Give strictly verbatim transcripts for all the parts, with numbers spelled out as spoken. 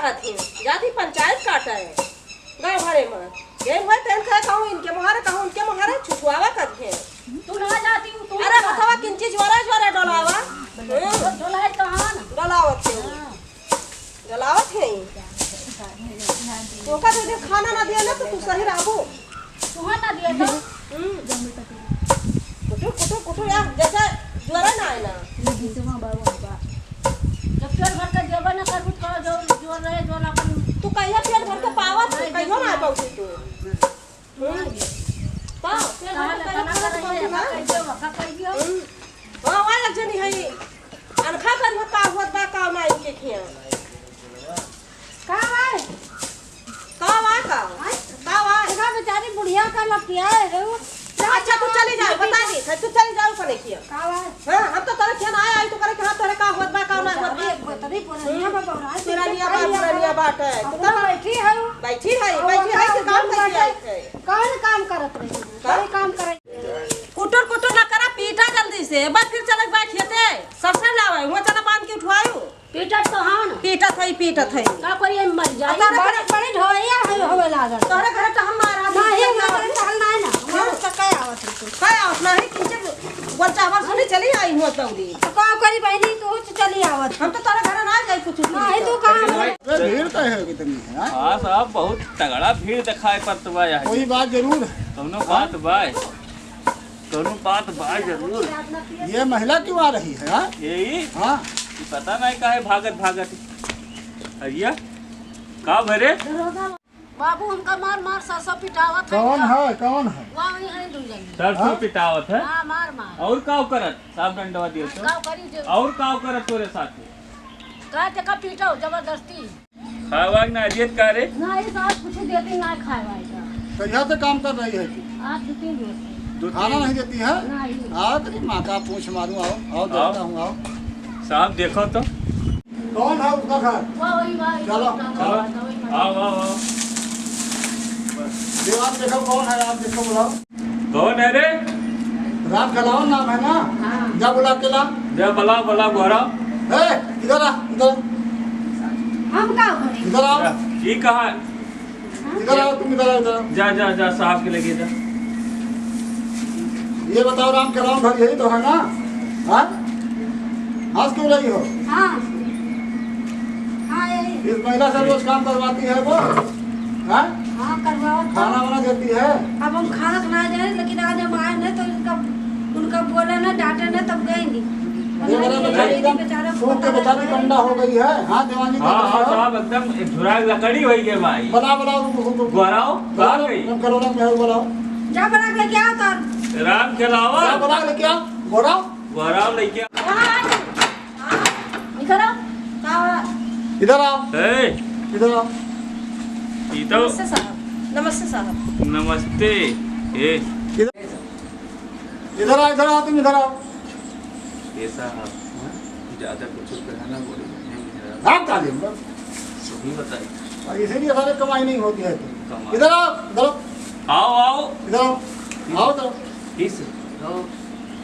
जाती, जाती पंचायत काटे। गाँव भरे में। ये हुआ तेन कहे कहूँ इनके मोहारे, कहूँ उनके मोहारे, छुछुआवा कर दे। तू ना जाती हूँ, तू अरे ना। हथवा किंची जोरे जोरे डोलावा। हम्म। डोलाए तो हाँ ना। डोलावत है। हाँ। डोलावत है। तो का दे दे खाना ना दिया ना तो तू सही रहबो। तुहां ना दिया तो? हम्म। कुटुर, कुटुर, कुटुर, यार, जैसे जोरे ना आए ना। जब पेट भर के देबे ना करबू, तो जो जोर रहे, जोर अपन तू कहिया पेट भर के पावत, नहीं, कहियो ना नहीं। पावत तू। हम्म। तो, पेट भर के कहियो पावत, पावत ना। हम्म। हाँ, वहाँ एक जनी है, अनखा करियो का होत बा, का ना इनके खिया। का बा? का बा, का? आय? का बा? देखा बेचारी बुढ़िया का लपिया है रे। अच्छा, तू चली जाओ, बता दी, तू चली जाओ, कने किया। का बा? हाँ, हम तो तोरे खिया ना आए, आई तो करे कि हाँ, तोरे का होत बा, का ना होत बा। बेचारी एक बतरी पुरनिया बा, बौराई पुरनिया बा, पुरनिया बाटे। तू तो बैठी है। बैठी है, और बैठी है, कि काम करके आई है? कौन काम करत रही? का? कोई काम करे? कुटुर कुटुर ना करा, पीटा जल्दी से। बस फिर चलक बा खेते, सरसों लावे, हुआ चना बांध के उठवायु। पीटत तो हन। पीटत है, पीटत है। का करिए, मर जाई। तोहरे बड़े, बड़े ढोइया है, होवे लागल। तोहरे घरे तो हम मारा नहीं, हमारे टहल ना है ना। हमारे तो का आवत है तू? का आवत नहीं, किंचे बोल चावल सुनी चली आई हुआ दौड़ी। तो का करी बहनी, तू तो चली आवत। हम तो तोहरे घरे ना जाई कुछ नहीं, तू कहाँ अरे भीड़ का है कितनी है, हाँ? हाँ साहब, बहुत तगड़ा भीड़ दिखाई पड़त बा यहाँ। कोई बात जरूर है। कौनो बात बा? कौनो बात बा जरूर। ये महिला क्यों आ रही है, हाँ? यही? हाँ। ये पता नहीं काहे भागत भागत। अरिया, का भरे? बाबू, हमका मार मार सरसों पिटावत है। कौन है, कौन है? वहाँ वहीं है दू जने। सरसों हाँ? पिटावत है? हाँ, मार मार। और का करत? साफ डंडवा दियो तो। का करी जो? और का करत तोरे साथे? का ते का पीटो जबरदस्ती? खाए वाए ना दियत का रे? ना, ये साहब कुछ देती ना खाए वाए का। कहिया से काम कर रही है तू? आज दो तीन रोज से। खाना नहीं देती है? नहीं। आओ तेरी माँ का पूछ मारूं, आओ, आओ आओ। देखता हूँ, आओ। साहब देखो तो। कौन है उसका घर? वो वही, वही, चलो, वही, चलो। वही, वही। आओ, आओ, आओ। दीवार देखो कौन है, आप देखो बुलाओ। कौन है रे? राम खेलावन नाम है ना? हाँ। जा बुला के ला। जा बुला, बुला, गोरा। ए, इधर आ, इधर। हम का करें? इधर आओ। जा, ये कहाँ है? इधर आओ, तुम इधर आओ, इधर आओ। जा, जा, जा, साहब के लगे जा। ये बताओ, राम खेलावन घर यही तो है ना? हाँ? हंस क्यों रही हो? हाँ। हाँ, यही। इस महिला से रोज काम करवाती है वो? हाँ? हाँ, करवाओ तो। खाना वाना देती है? अब हम खाना तो ना जाए, लेकिन आज हम आए ना तो इनका, उनका बोले ना, डांटे ना, तब गए नहीं। ये मेरा बेचारी एकदम बेचारा फूक के बेचारी कंडा हो गई है। हाँ, देवानी हाँ, हाँ, साहब, एकदम एक झुराग लकड़ी होई गए भाई। बुलाओ, बुलाओ, रुको, रुको। गोराओ, कहाँ गई? हम करोना में है, बुलाओ। जा बना के क्या उतार? राम खेलावन। जा बना के क्या? गोराओ। गोराओ लेके आ। हाँ, हाँ, हाँ। इधर आओ। का बा? इधर आओ। ए। इधर आओ। ई तो नमस्ते साहब। नमस्ते साहब। नमस्ते। ए। इधर, इधर आओ, इधर आओ, तुम इधर आओ। ये साहब, ज्यादा कुछ कहना ना बोले, नहीं मेरा। आप ताली हम लोग। सही बताई। और इसीलिए सारे कमाई नहीं होती है। कमाई। इधर आओ, इधर आओ। आओ, आओ। इधर आओ। आओ, इधर आओ। किस? आओ।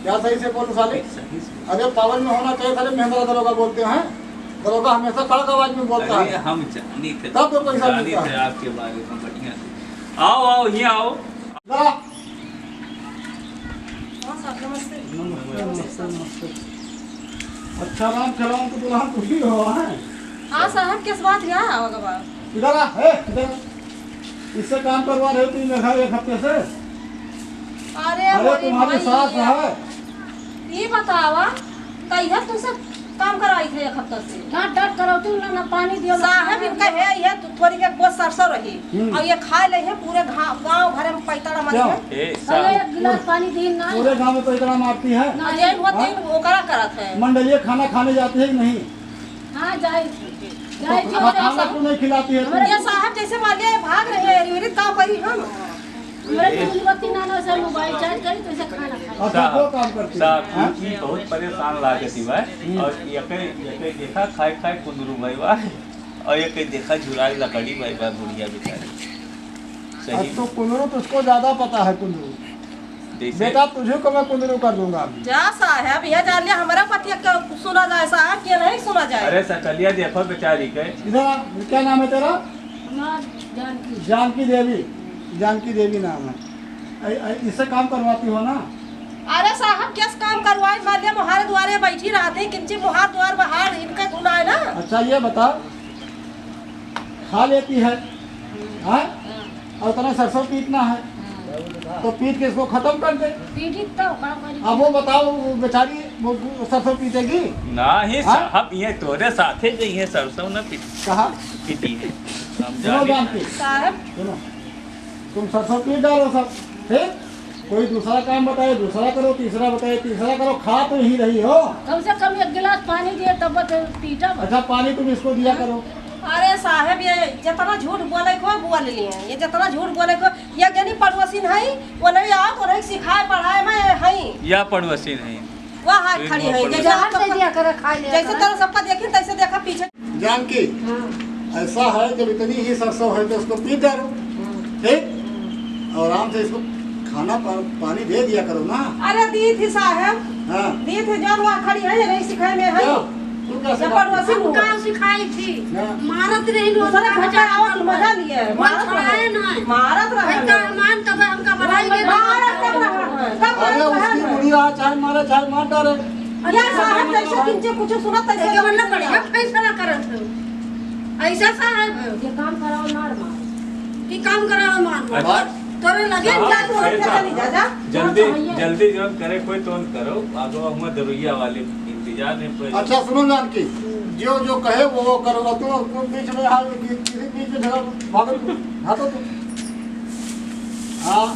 क्या सही से बोलूं साले? सही से। अरे पावन में होना चाहिए, साले मेहंदरा दरोगा बोलते हैं। दरोगा हमेशा कड़क आवाज में बोलता है। अरे हम जानी थे, तब तो पैसा जानी मिलता थे है। आपके बारे में बढ़िया से। आओ, आओ, यहाँ आओ। हाँ साहब, नमस्ते। नमस्ते, नमस्ते, नमस्ते। अच्छा, राम खेलावन तो दुल्हन तू ही हो, हैं? हाँ साहब, किस बात है? आओ, आओ। इधर आ, ए, इधर आ। इससे काम करवा रहे हो तीन महीना, एक हफ्ते से। अरे, अरे, तुम्हारी सास है। ये बतावा, कहिया तुमसे काम कराई थे एक हफ्ता से? डांट, डांट करावती हूँ ना, ना पानी दियो, ना साहब, खाना इनका दियो। है, ये तो थोड़ी के बहुत सरसों रही। हम्म। और ये खाए ले है, पूरे घा-, गाँव भरे में पैताड़ा मत क्या? है। ए, अरे, साहब। एक गिलास पानी दी ना। पूरे गाँव में पैताड़ा मारती है। ना, और ये हुआ हाँ? तीन ओकरा करत है। मंडलीय खाना खाने जाती है कि नहीं? हाँ, जाए। जाए तो जी, खाना, खाना क्यों नहीं खिलाती है तू? ये साहब जैसे मार लिया, भाग रहे हैं, अरे, का करी हम? मेरे तो मोमबत्ती ना, ना, सर, मोबाइल चार्ज करी, तो इसे खाना खाए। अच्छा, साहब, वो काम करती है। साहब, हाँ? ई बहुत परेशान लागत ही बा। हम्म। और यके, यके देखा, खाए, खाए कुंदरू भाई बा। और यके देखा, झुराई लकड़ी भाई बा, बुढ़िया बेचारी। सही। अब तो कुंदरू तो उसको ज्यादा पता है, कुंदरू। जैसे बेटा, तुझे को मैं कुंदरू कर दूंगा अभी। जा साहब, यह जान लिया, हमारा पतिया का सुना जाए साहब, ये नहीं सुना जाए। अरे सकलिया देखो बेचारी के। इधर आ, क्या नाम है तेरा? हमार जानकी। जानकी देवी, जानकी देवी नाम है। ऐ-, ऐ-, इससे काम करवाती हो ना? अरे साहब, कैसे काम करवाई? मान लिया, मोहारे दुआरे बैठी रहती, किंची मोहार दुआर बहार इनका गुना है ना। अच्छा, ये बता, खा लेती है, हाँ? और उतना सरसों पीटना है, तो पीट के इसको खत्म कर दे। पीटी तो का करी? अब वो बताओ, वो बेचारी, वो सरसों पीटेगी? नहीं हाँ? साहब, ये तोरे साथे जो ये सरसों न पीट-, कहा? पीटी है। हम सुनो जाने जानकी, साहब। सुनो, तुम सरसों पीट डालो सब, ठीक? कोई दूसरा काम बताए, दूसरा करो, तीसरा बताए, तीसरा करो, खा तो ही रही हो। कम से कम एक गिलास पानी दिए, तब तो पीटा बा। अच्छा, पानी तुम इसको दिया करो। अरे साहब, ये जितना झूठ बोले को बोल लिए, ये जितना झूठ बोले को, ये जनी पड़ोसिन है, वो नहीं आओ, तो नहीं सिखाए पढ़ाए में है। या पड़ोसिन है। वह हाथ खड़ी है, जैसे जहाँ से दिया करे, खा लिया जैसे करे। तरह सबका देखी, तैसे देखा पीछे। जानकी, हाँ। ऐसा है, जब इतनी ही सरसों है तो उसको पीट डालो, हाँ। ठीक? हाँ। और आराम से इसको खाना पा-, पानी दे दिया करो ना। अरे दी थी साहब, हाँ। दी थी, जौन वहाँ खड़ी है, ये नहीं सिखाए में है। क्या? तू क्या ये सिखा-, पड़ोसी हम हूँ। का सिखाई थी? हाँ। मारत रही लोग दूसरा का घर का बचा आवत के मजा लिए, मन मारत छोड़ाए रहे। ना। मारत रहे भाई, लोग। का मान तब हमका बनाई के मारत कब रहा है? कब अरे मारत रहा उसकी है? बुढ़िया चाहे मारे चाहे मार डाले। या साहब जैसे किंचे कुछ सुनत तैसे एके मतलब बढ़िया फैसला करत हो। ऐसा साहब हो। ये काम कराओ मार मार। कि काम कराओ मार मार। अच्छा। तोरे लगे साहब, जा तू ऐसा चली जा, जा। जल्दी, जल्दी जौन करे कोई तौन करो। आगो हुआ दरुइया वाले इंतजार में कोई अच्छा सुनो जानकी, जो, जो कहे वो, वो करो। अब तुम, तुम बीच में आ, कि-, किसी बीच में झगड़ा, भागो तुम, भागो तुम। हाँ,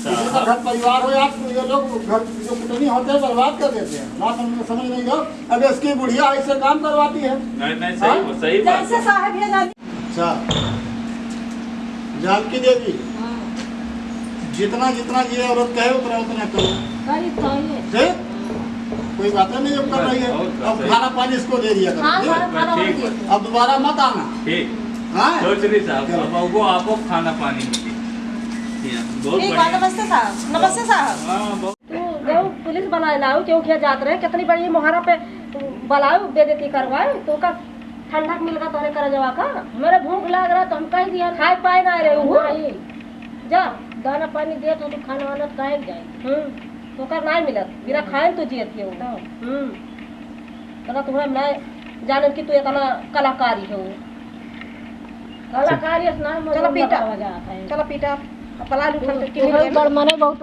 किसी का घर परिवार हो यार, तो ये लोग घर जो कुटुम्बी होते हैं, बर्बाद कर देते हैं। बात हम समझ नहीं दो। अब इसकी बुढ़िया ऐसे काम करवाती है। नहीं, नहीं, सही, हाँ? सही बात जैसे है। साहब ये जान अच्छा, जानकी देवी, हाँ। जितना, जितना ये औरत कहे, उतना, उतना करो। करी तो ये। ठीक? कोई बात नहीं, अब कर रही है। और अब सही। खाना पानी इसको दे दिया करो, हाँ, ठीक? हाँ, खाना ठीक। पानी दे। अब दोबारा मत आना। ठीक। हाँ? सोच रही साहब, चलो। अब वो आपको खाना पानी मिले। ठीक, बहुत ठीक बढ़िया। बा, नमस्ते साहब, नमस्ते साहब। हाँ, बहुत तू गऊ पुलिस बलाए लाऊ, क्यों किया जात रहे, कितनी बड़ी मोहारा पे बलाऊ, बेइज्जती करवाए, तो का ठंडक मिल गया तोरे करजवा का? मेरे भूख लाग रहा तो हम कह दिया। खाए पाए ना रहे हो। नहीं। जा, दाना पानी दे तो तू खाना वाना काहे जाए? हम्म, तो कर नहीं मिलत, बिना खाए तो जियत के हो। तो। हम्म, तो तुम्हें नहीं जाने कि तू इतना कलाकारी हो। कलाकारी इतना चलो पीटा। चलो पीटा। अब पला लू, तू, ठंड तू की है मिल गई। बड़ मने बहुत